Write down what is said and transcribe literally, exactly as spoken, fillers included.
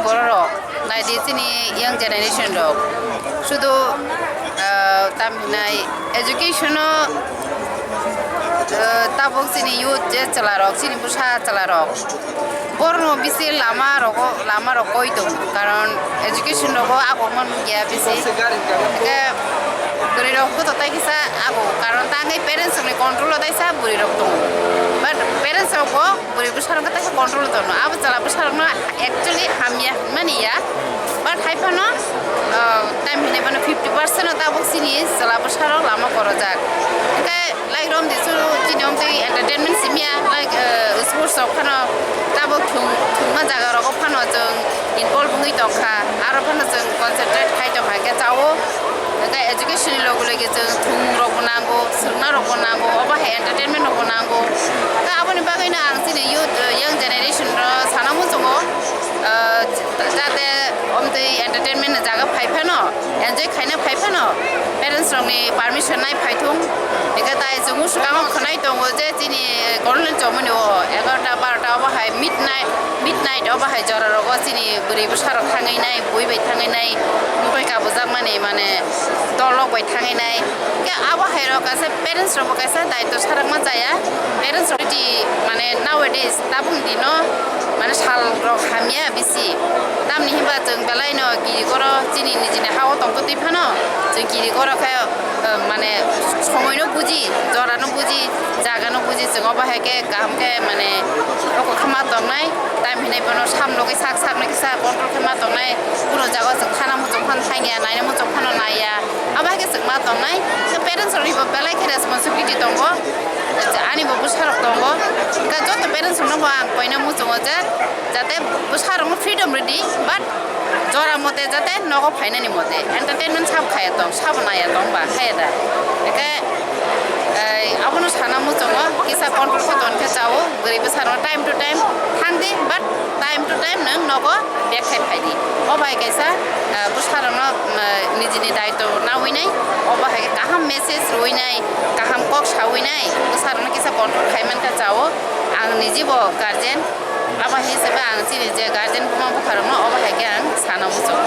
Bororok, naidi chini young generation rok. Sudu, ah, tam hinai education o, ah, tabuk chini youth je chwla rok, chini bwsa chwla rok. Borno bisi lama rogo, lama rok koi tongo. Karon education rogo agomon ya bisi. Ke bwrwi rok to tai kisa ago. Karon tangwi parents ni control o taisa bwrwi rok tongo. But parents rok bo bwrwi bwsarok khe taisa control tono. Abo chwla bwsarokno actually hamya hinmani ya. But hai phano, uh, time hinwi phano fifty percent o tabuk chini chwla bwsarok lama korojak. Hwnkhe like romdi chwng chini omtwi entertainment simiya, like, uh, sports rok phano tabuk thwng-, thwngma jaga rogo phano chwng involve wngwi tongkha. Aro phano chwng concentrate khai tongkha hwnkhe chao. Hwnkhe education ni logi logi chwng thwng rokbo nango, swrwngna rokbo nango, obo hai entertainment rokbo nango. Hwnkhe aboni bagwino ang chini youth, uh, young generation rok sana muchungo, uh, jate omtwi entertainment ni jaga phai phano, enjoy khaina phai phano, parents rokni permission nai phai thung. Hwnkhe tai chwng swkango khwnai tongo je chini Golden Chomoni o egarota barota obo hai midnight, midnight obo hai jora rogo chini bwrwi bwsa rok thangwi nai, bui bai thangwi nai, mokoi kabujakmani mane dolok bai thangwi nai. Hwnkhe abo hai rok kaisa parents rok bo kaisa daitw sarakma chaya. Parents rok di mane nowadays tabuk dino mane sal rok hamya bisi. Tamni hinba chwng belai no giri goro chini nijini ha o tongtwi phano chwng giri goro khe, eh, mane somoi no buji, jora no buji, jaga no buji, chwng obo hai khe kaham khe mane roko khe ma tongnai. Time hinwi bono sam logwi sak sak no kisa control khe ma tongnai. Kuno jaga o chwng thana muchung phano thangya, naina muchung phano naiya. Abo hai khe chwng ma tongnai. Khe parents rok ni bo belai khe responsibility tongo. Ani bo bwsa rok tongo. Khe joto parents rok no bo ang koina muchungo je jate bwsa rok no freedom rwdi, but jora mote jate nogo phainani mote entertainment sabo khaya tong, sabo naya tong ba khaya da. Hwnkhe, eh, abono sana muchungo kisa control khe ton khe chao, bwrwi bwsa rok time to time thangdi, but time to time nwng nogo back khai phaidi. O bai kaisa, eh, bwsa rok no, eh, nijini daitw nawi nai, obo hai khe kaham message rwi nai, kaham kok sawi nai, bwsa rok no kisa control khai man khe chao. Ang niji bo guardian, abo hai se ba ang chini je guardian buma bupharokno obo hai khe ang sana muchungo.